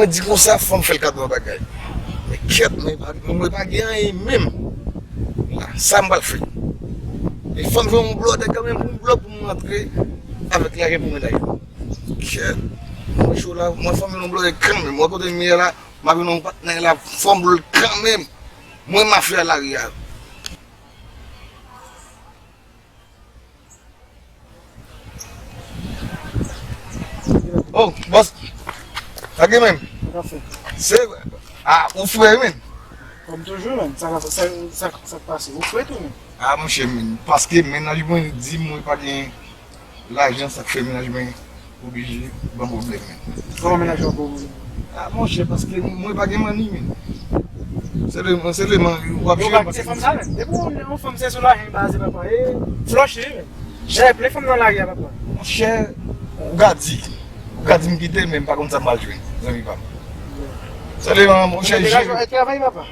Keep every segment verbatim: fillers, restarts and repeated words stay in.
Mwen di konsa, fò m fè l kado yon bagay. Men kyèt, mwen pa, mwen pa gen anyen menm. La, sa m pral fè? E fò m jwenn yon blòdè kanmenm pou yon blòdè pou m rantre avèk lajan pou mwen la. Kyèt, mwen cho la, mwen fò m jwenn yon blòdè kanmenm. Mwen kote m ye la, m ap jwenn yon patnè la, fò m blòdè kanmenm. Mwen mafya lari a. Oh, bòs. Sa gen menm? Sa k ap fèt? Se, ah, ou fre, menm. Kòm toujou, menm. Sa k ap, sa, sa, sa k pase? Ou fre tou, menm. Ah, monchè, menm. Paske mennaj mwen di mwen pa gen lajan, sa k fè mennaj mwen oblije ban m pwoblèm, menm. Kòman mennaj ou ap ba w pwoblèm? Ah, monchè, paske mwen pa gen manni, menm. Sèlman, sèlman, w ap jere. Ou pa kite fanm sa, menm. Depi w yon fanm se sou lajan l baze, papa. E flòche, menm. Jere plen fanm nan lari a, papa. Monchè, ou ka di. Ou ka di m kite l, men m pa konn sa m pral jwenn, zanmi pa m. Sèlman, monchè, jere. Al travay, papa.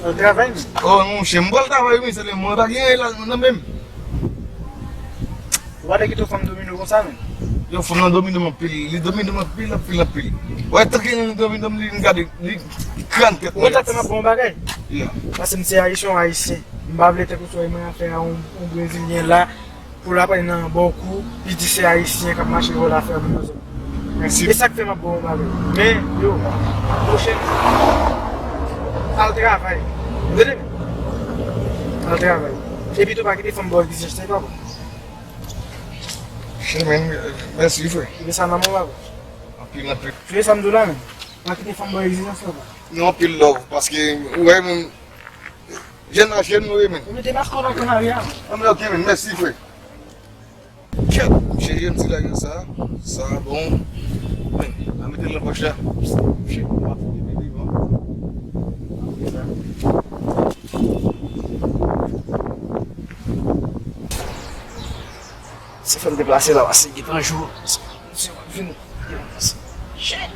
Al travay, menm. Oh, monchè, m pral travay, wi, sèlman mwen pa gen anyen la nan men m. Ou pa te kite yon fanm domine w konsa, menm. Yo, fanm nan domine m anpil. Li domine m anpil, anpil, anpil. Wè, tanke li domine m, li, li gade, li kran tèt mwen. Mwen ta fè m ap bon bagay. Yeah. Paske m se ayisyen, yon ayisyen. M pa vle tankou sou mwen afè a yon, yon brezilyen la, pou l ap pran nan bò kou, li di se ayisyen k ap mache vòlè afè moun nan zòn. Mèsi. E sa k fè m ap bon bagay. Men, yo, pwochèn, al travay. Ou tande? Al travay. Epi tou pa kite fanm ba w egzijans, se pa bon. Chemen, mèsi, frè. Kite sa nan men w, papa. Anpil, anpil. Kite sa m di w la, men. Pa kite fanm ba w egzijans, papa. Non, anpil love, paske, ou wè, menm, jèn la, jèn nou ye, men. Ou mete maskot ak kanari a. Ann, ok, men, mèsi, frè. Kèt, cheri, yon ti lajan sa, sa, bon. Men, a mete l nan pòch la. Cheri, pa fouye bebe, bon. Apre sa. Se fè m deplase la, pase gentan jou. Se w ap vin. Shit.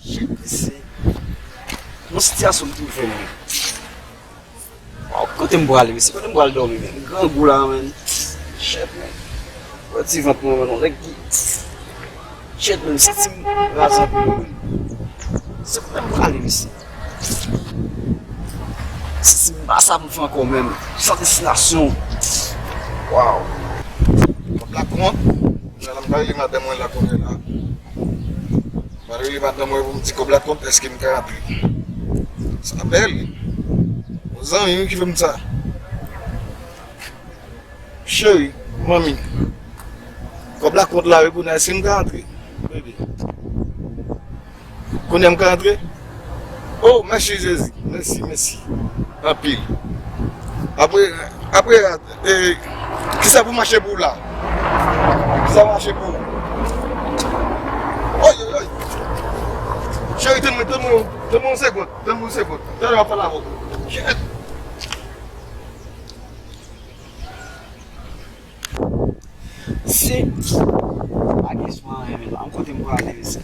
Shit, mesye. Yon sitiyasyon m twouve m. Waw, kote m prale, mesye? Kote m pral dòmi, menm? Grangou la, menm. Shit, menm. Wè ti vant mwen, menm, yon nèg ki, shit, menm, santi m raze pou mwen. Se kote m prale, mesye? Santi m pa sa pou m fè ankò, menm. San destinasyon. Waw. Kòb la kont. Kounya la, m pral rele madanm mwen la kounye la. M pral rele madanm mwen pou m di kòb la kont, èske m ka rantre. Sa bèl. Yon zanmi m ki fè m sa. Cheri, manmi. Kòb la kont la, wi, kounye a, èske m ka rantre? Bebe. Kounye a m ka antre? Oh, mèsi Jezi. Mèsi, mèsi. Anpil. Apre, apre, e, kisa pou mache pou ou la? Kisa pou mache pou ou? Oy, oy, oy. Cheri, tann mwen, tann mwen, tann mwen yon segond. Tann mwen yon segond. Talè m ap pale avè w. Shit. Se pa kesyon anyen, men la, kote m prale, mesye?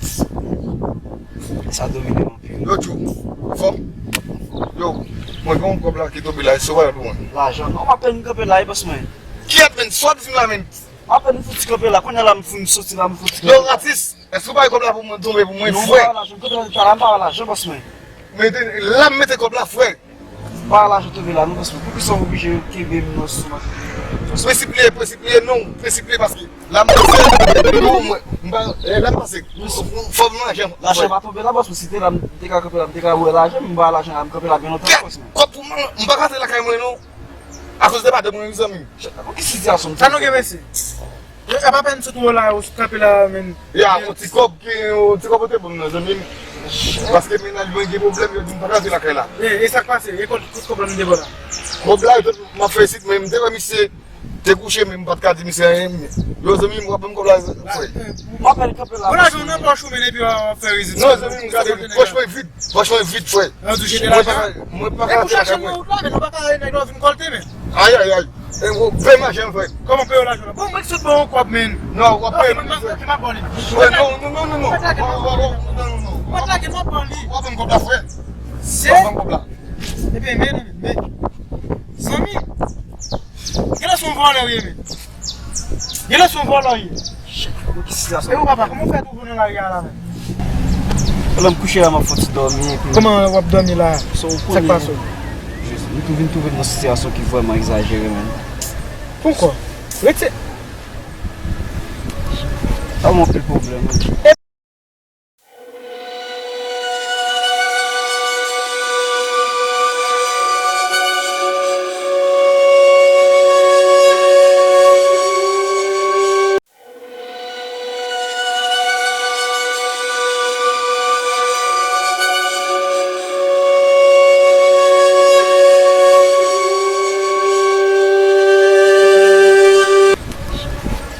Sa domine m anpil. Yo, Tchou, anfòm? Yo, mwen gen yon kòb la ki tonbe la, e se w a pou mwen. Lajan? Non, m apèn kanpe la, e bòs mwen. Kiyès, menm? Sa w ap di m la, menm? M apèn fouti kanpe la, kounye a la, m fin soti la, m fouti kanpe. Yo, atis, èske w pa wè kòb la pou mwen tonbe pou mwen, frè? Non, m pa wè lajan, kote w ta la, m pa wè lajan, bòs mwen. Mete, la m mete kòb la, frè. Pa lajan tonbe la, non, paske poukisa w oblije kenbe m nan sou m? Presipliye, presipliye, non, presipliye, paske la m pase, non, mwen, m pa, eh, la m pase, fò m lajan. Lajan pa tonbe la, bòs, si te la, m te ka kanpe la, m te ka wè lajan, m pa lajan la, m kanpe la byen lontan, bòs, mwen. Kòb pou mwen, m pa ka antre lakay mwen, non. Akoz de madanm mwen, mezanmi. Ki sitiyasyon m? Sa nou gen, mesye? E, e pa pèn sot wè la, ou kanpe la, menm. Ya, yon ti kòb ki, yon ti kòb ou te ban m nan, zanmi m. Paske mennaj mwen gen pwoblèm, yo di m pa ka antre lakay la. E, e sa k pase? E kot, kot kòb la m te ba w la? Kòb la, yo te, m ap fè isit, men m te wè misye te kouche, men m pa t ka di misye anyen. Yo, zanmi m, w ap ban m kòb la, frè. M apèn kanpe la. Bon, lajan nan pòch ou, men epi w ap fè isit. Non, zanmi m, gade, pòch mwen vid, pòch mwen vid, frè. Mwen pa ka, mwen pa ka antre lakay mwen. E pou chache nan wout la, men nou pa ka, nèg la vin kòlte, men. Ay, ay, ay. E, ou peye m lajan, frè. Kòman peye w lajan la? Bon, mwen ki sot ba w yon kòb, men. Non, w ap peye m, frè. Ok, m ap ba w li. Wè, non, non, non, non, non. Mwen pa t lage, m ap ba w li. Mwen pa t lage, m ap ba w li. W ap ban m kòb la, frè. Se? W ap ban m kòb la. Ebyen, men, men, men. Zanmi. Genlè se yon vòlè w ye, men. Genlè se yon vòlè w ye. Shit, frè, ki sitiyasyon. E ou papa, kòman w fè twouve w nan lari a la, men? Pandan m kouche la, m ap fè yon ti dòmi, epi... Kòman w ap dòmi la? Sa w konnen. Sa k pase w? Jezi, m tou vin twouve m nan sitiyasyon ki vrèman egzajere, men. Poukò? Rete. Sa ban m anpil pwoblèm, wi.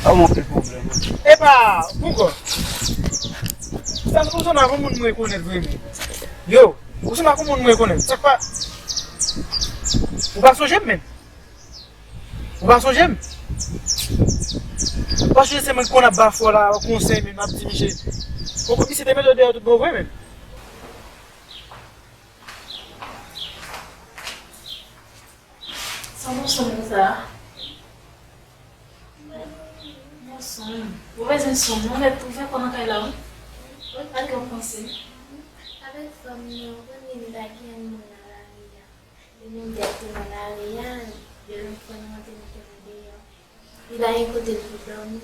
Sa ban m anpil pwoblèm, wi. Epa, poukò? Sa, ou sanble ak yon moun m rekonèt vre, men. Yo, ou sanble ak yon moun m rekonèt. Sa k pa... Ou pa sonje m, men? Ou pa sonje m? Ou pa sonje se mwen ki konn ap ba fò la konsèy, men m ap di misye. Poko misye te mete w deyò tout bon vre, men. Sa bon sonm konsa? Bon sonm. Ou bezwen sonm, non, mèt twouve kò nan kay la, wi. Wi, pa gen yon panse. Avèk fanm nan, ou konn li, li pa gen moun nan lari a. Li menm tèt li nan lari a, de lòt fwa nou antre, nou te nan deyò. Li pa gen kote l pou dòmi.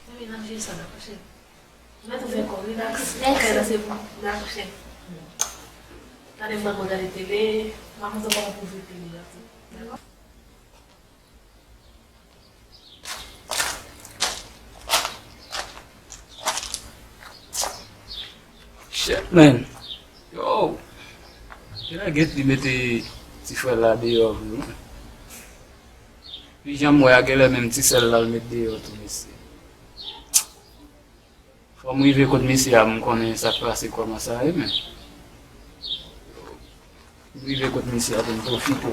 Mwen manje sa la, kouche. Mwen twouve kò, rilaks. Mèsi. Kay la se pou rilaks, kouche. Gade m pral gade tele, m ap montre w kòman pou ouvri tele a tou. Dakò? Shit, man. Yo. Genlè Get li mete ti frè l la deyò vre, wi. Pi jan m wè a, genlè menm ti sè l la l met deyò tou, mesye. Fò m rive kot misye a, m konnen sa k pase, kòman sa ye, men. M rive kot misye a pou m pwofite.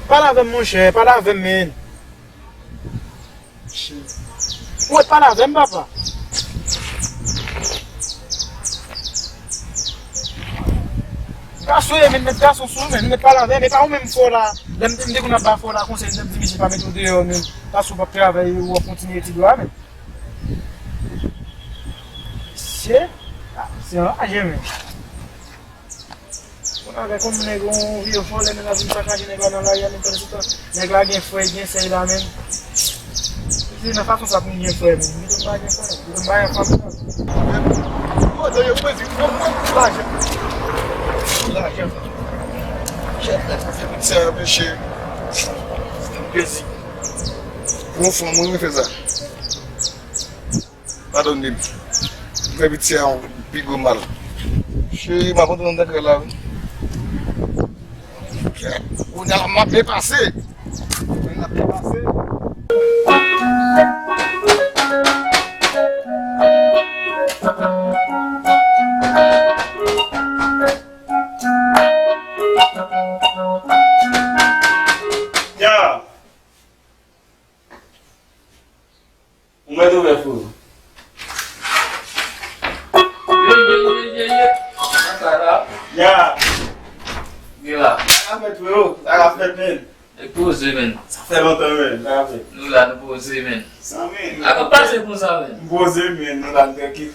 Pale avè m, monchè, pale avè m, men. Ou mèt pale avè m, papa. Gason ye, men, mèt gason sou ou, men, ou mèt pale avè m. E pa ou menm fò la, lè m, m te konn ap ba fò la konsèy, m di misye pa mete w deyò, men, paske w p ap travay, w ap kontinye etid ou a, men. Mesye, ah, se anraje, men. Konn avè konn nèg yon vye vòlè, men l ap vin sakaje nèg la nan lari a, men pandan se tan nèg la gen frè, gen sè la, men. Se nan fason sa pou m gen frè, men. Mwen tou m pa gen frè, mwen tou m pa gen fanmi, non. Mwen, mwen, mwen, lajan. Lajan. Chèf la, se tout sa anpeche. Plezi. Pou yon fanm, mwen fè sa. Padone m. M fè piti a yon pi gwo mal. Cheri, m ap antre nan dakre la, wi. Kounye a la, m ap byen pase. M ap byen pase. Ya. Ou mèt ouvè fou. Ye, ye, ye, ye, ye. Sa la. Ya. Gen la. Sa ka fèt, frero. Sa ka fèt, men. E poze, men. Sa fè lontan, men. Sa ka fèt. Nou la, nou poze, men. Sa, men. Sa ka pase konsa, men. M poze, men. Nou la, nou trankil.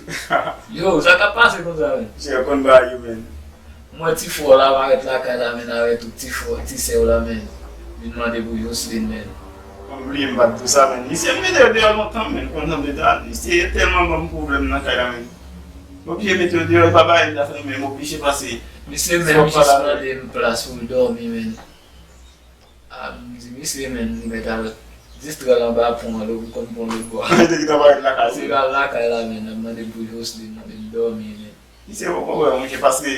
Yo, sa ka pase konsa, men. Jè konn ba yo, men. M wè ti frè w la parèt lakay la, men, avèk tout ti frè, ti sè w la, men. Vin mande pou Jocelyn, men. Mwen bliye m pa t di w sa, men. Misye m mete yo deyò lontan, men. Kontan de ta, misye tèlman ban m pwoblèm nan kay la, men. M oblije mete yo deyò, e pa bagay m ta fè, men m oblije pase. Misye menm jis mande m plas pou l dòmi, men. A, m di misye, men, li mèt al distri l anba pon an, lè w konn pon lòt bò a. Li te gentan parèt lakay li. Li al lakay la, men, ap mande pou Jocelyn, men, m dòmi, men. Misye poko wè, monchè, paske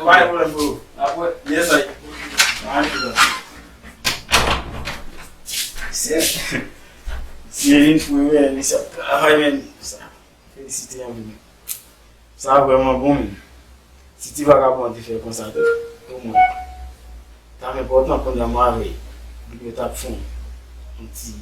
pa gen pwoblèm, bro. Apre. Yes, I. Alright, bro. Se. Si e vin fou, men, mesye ap travay, men. Sa, felisite anpil. Sa vrèman bon, men. Si ti vagabon an te fè konsa tou, omwen, t ap enpòtan kounye a m avè l. Yo t ap fè yon ti